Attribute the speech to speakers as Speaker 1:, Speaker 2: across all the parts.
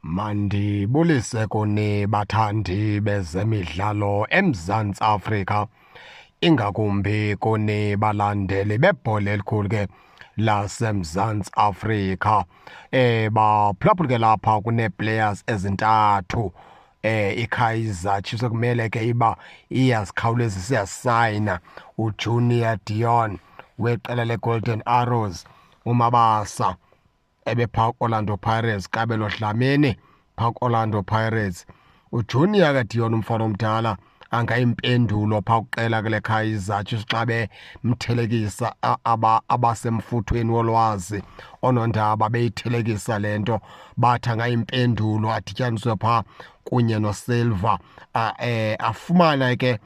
Speaker 1: Mandibulise kuni bathandi bezemidlalo eMzantsi Afrika, ingakumbi kuni balandeli bebhola elikhulu ke laseMzantsi Afrika. Baphulaphuli ke lapha kunee-players ezintathu iKaizer Chiefs ekumele ke iba iyazikhawulezisa iyasayina uJunior Dion weqela leGolden Arrows, uMabasa ebephaa ku-Orlando Pirates, Kabelo Dlamini phaa ku-Orlando Pirates. UJunior ke Dion umfana omdala angayimpendulo phaa kuqela kule Kaizer Chiefs xa bemthelekisa abasemfuthweni wolwazi oonondaba beyithelekisa le nto, bathi angayimpendulo adityaniswe phaa kunye noSilva, afumane ke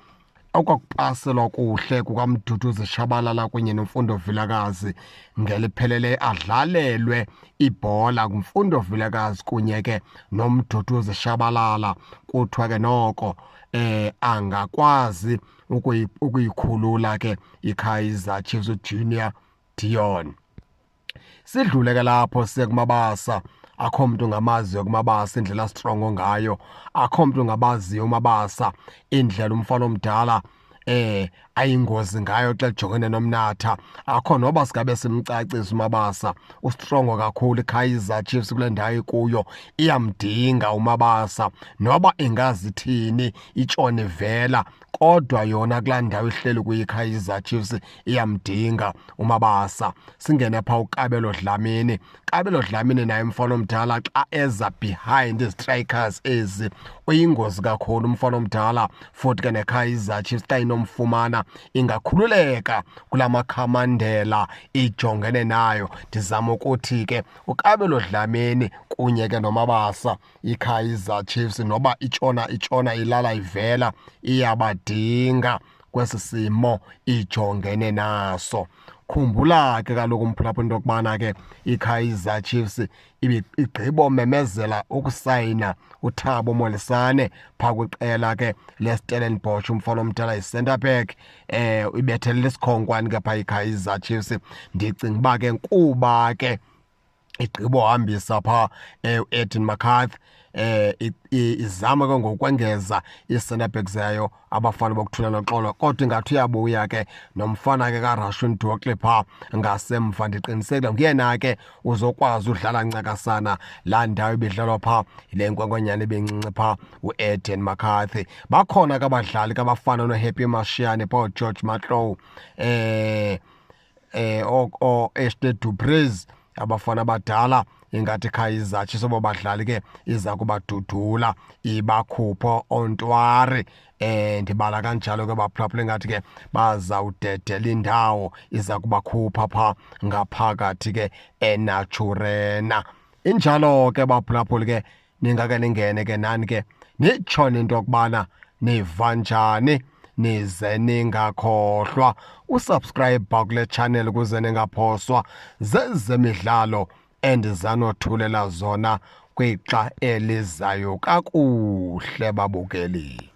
Speaker 1: okwakupaselwa kuhle kukaMduduzi Shabalala kunye noMfundo Vilakazi ngeliphelele, adlalelwe ibhola nguMfundo Vilakazi kunye ke noMduduzi Shabalala. Kuthiwa ke noko angakwazi ukuyikhulula ke iKaizer Chiefs uJunior Dion. Sidlule ke lapho siye kuMabasa. Akho mntu ngamaziyo kuMabasa indlela strongo ngayo, akho mntu ngabaziyo uMabasa indlela umfana omdala ayingozi ngayo xa ejongene nomnatha. Akho noba singabe simcacisa uMabasa, ustrongo kakhulu. iKaizer Chiefs kule ndawo ikuyo iyamdinga uMabasa, noba ingazithini itshone ivela, kodwa yona kulaa ndawo ihleli kuyo iKaizer Chiefs iyamdinga uMabasa. Singene phaa uKabelo Dlamini. Kabelo Dlamini naye umfana omdala xa eza behind izistrikers ezi uyingozi kakhulu umfana omdala, futhi ke neKaizer Chiefs xa inomfumana ingakhululeka kula makhamandela ijongene nayo. Ndizama ukuthi ke uKabelo Dlamini kunye ke noMabasa, iKaizer Chiefs noba itshona itshona ilala ivela iyabadinga kwesi simo ijongene naso. Khumbula ke kaloku umphulaphula into yokubana ke iKaizer Chiefs igqibomemezela ukusayina uThabo Molisane phaa kwiqela ke leStellenbosch, umfana omdala yi-centre back, ibethelela isikhonkwane ke phaa iKaizer Chiefs. Ndicinga uba ke kuba ke igqibohambisa phaa uAden McCarthy, izama ke ngokwengeza ii-centre back zayo abafana bokuthula noxolo, kodwa ingathi uyabuya ke nomfana ke kaRushwin Dortley phaa ngasemva. Ndiqinisekile nguyena ke uzokwazi udlala ncakasana laa ndawo ibidlalwa phaa yile nkwenkwenyana ebincinci phaa uAden McCarthy. Bakhona ke abadlali ke abafana noHappy Mashiane phaa, George Matlou, o Ashley Du Preez, abafana abadala ingathi Kaizer Chiefs obo badlali ke iza kubadudula ibakhupha ontwari. Ndibala kanjalo ke baphulaphula, ingathi ke bazawudedela indawo iza kubakhupha pha ngaphakathi ke eNaturena. Injalo ke baphulaphuli ke, ningake ningene ke nani ke nitshone into yokubana niva njani, nize ningakhohlwa usubscribe kule channel ukuze ningaphoswa zezemidlalo endizanothulela zona kwixa elizayo. Kakuhle babukeli.